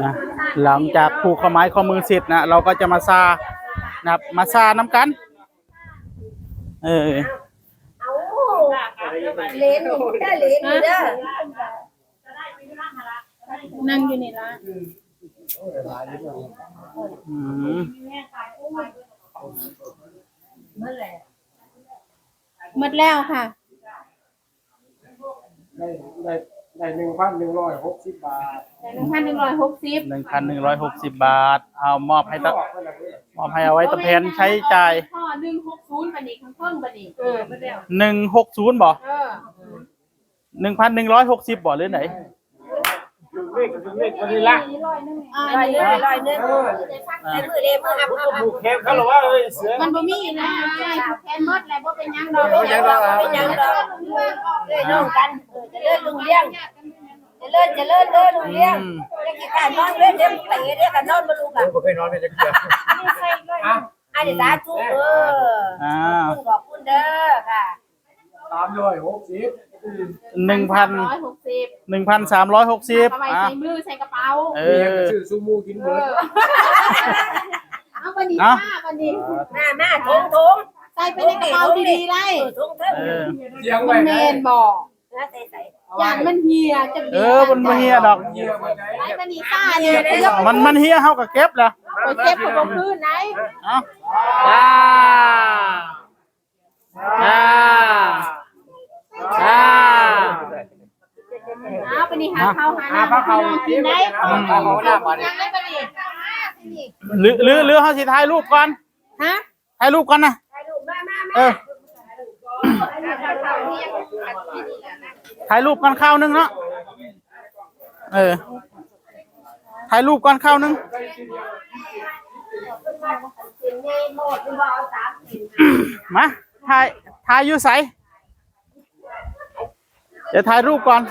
ນະ ຫຼັງຈາກຜູກຂໍ້ໝາຍຂໍ້ມືເສັດນະ ເຮົາກໍຈະມາຊານະ ມາຊານຳກັນ ເອີ ເອົາ ເຫຼັນນີ້ເດີ ເຫຼັນນີ້ເດີ ນັ່ງຢູ່ນີ້ລະ ອືມ ໝົດແລ້ວ ໝົດແລ້ວຄ່ະ. ໄດ້ ໄດ້ ໄດ້ໜຶ່ງພັນໜຶ່ງຮ້ອຍຫົກສິບບາດ ໄດ້ໜຶ່ງພັນໜຶ່ງຮ້ອຍຫົກສິບ ໜຶ່ງພັນໜຶ່ງຮ້ອຍຫົກສິບບາດ ເອົາມອບໃຫ້ຕະ ມອບໃຫ້ເອົາໄວ້ຕະແຜ່ນໃຊ້ຈ່າຍ ໜຶ່ງຫົກສູນບາດນີ້ ຂ້າງເທິງບາດນີ້ ເອີ ໜຶ່ງຫົກສູນບໍ່? ເອີ ໜຶ່ງພັນໜຶ່ງຮ້ອຍຫົກສິບບໍ່ ຫຼືໃດ? ຖືກເລກ ຖືກເລກ ບໍ່ໄດ້ລະ ອ່າ ຮ້ອຍໜຶ່ງ ຮ້ອຍໜຶ່ງ ເອີ ໃສ່ມືເດ້ ມືຮັບ ຜູ້ແຂນເຂົາລະວ່າ ເອີຍ ເສືອ ມັນບໍ່ມີນະ ຜູກແຂນໝົດແລ້ວ ບໍ່ເປັນຫຍັງດອກ ບໍ່ເປັນຫຍັງດອກ ເປັນຫຍັງດອກ ເອື້ອຍນ້ອງກັນ ເອີ ຈະເລີນຮຸ່ງເຮືອງ ຈະເລີນ ຈະເລີນເດີລຸງວຽງ ອືມ ຢ່າຂີ້ຄ້ານນອນເວີຍ ເດ້ ເຕະເດ້ ຄັນນອນບໍ່ລຸກ ໂອ້ ອ່ະ ບໍ່ເຄີຍນອນເລີຍຈັກເທື່ອ ອັນນີ້ສາທຸ ເອີ ອ່າ ຂອບຄຸນ ຂອບຄຸນເດີຄ່ະ ສາມຮ້ອຍຫົກສິບ ໜຶ່ງພັນ ໜຶ່ງພັນສາມຮ້ອຍຫົກສິບ ເອົາໄວ້ໃສ່ມື ໃສ່ກະເປົາ ເອີ ຊື້ຊູໝູກິນເບີດ ເອົາບາດນີ້ ເອົາບາດນີ້ ມາ ມາ ຖົງ ຖົງ ໃສ່ໄປໃນກະເປົາດີໆໄດ້ ເອີ ຖົງເຖິງ ເອີ ມັນແມ່ນບໍ່? ຢ້ານມັນເຫ່ຍ ຈັກເດືອນ ເອີ ມັນບໍ່ເຫ່ຍດອກ ໄປມານີ້ຊານີ້ ມັນ ມັນເຫ່ຍ ເຮົາກໍເກັບລະ ໄປເກັບກໍບໍ່ຄືນໄດ໋ ເອົາ ອ່າ ອ່າ ອ່າ ເອົາ ໄປນີ້ ຫາເຂົ້າຫານ້ຳ ຫາເຂົ້າກິນໄດ້ ອືມ ຫາເຂົ້າຫານ້ຳ ຫຍັງໄດ້ບາດນີ້ ຫຼື ຫຼື ຫຼືເຮົາຊິຖ່າຍຮູບກ່ອນ ຮະ? ຖ່າຍຮູບກ່ອນນະ ຖ່າຍຮູບ ມາ ມາ ມາ ເອີ ຖ່າຍຮູບກ່ອນຄາວໜຶ່ງເນາະ ເອີ ຖ່າຍຮູບກ່ອນຄາວໜຶ່ງ ມາ ຖ່າຍ ຖ່າຍຢູ່ໃສ? ດຽວຖ່າຍຮູບກ່ອນ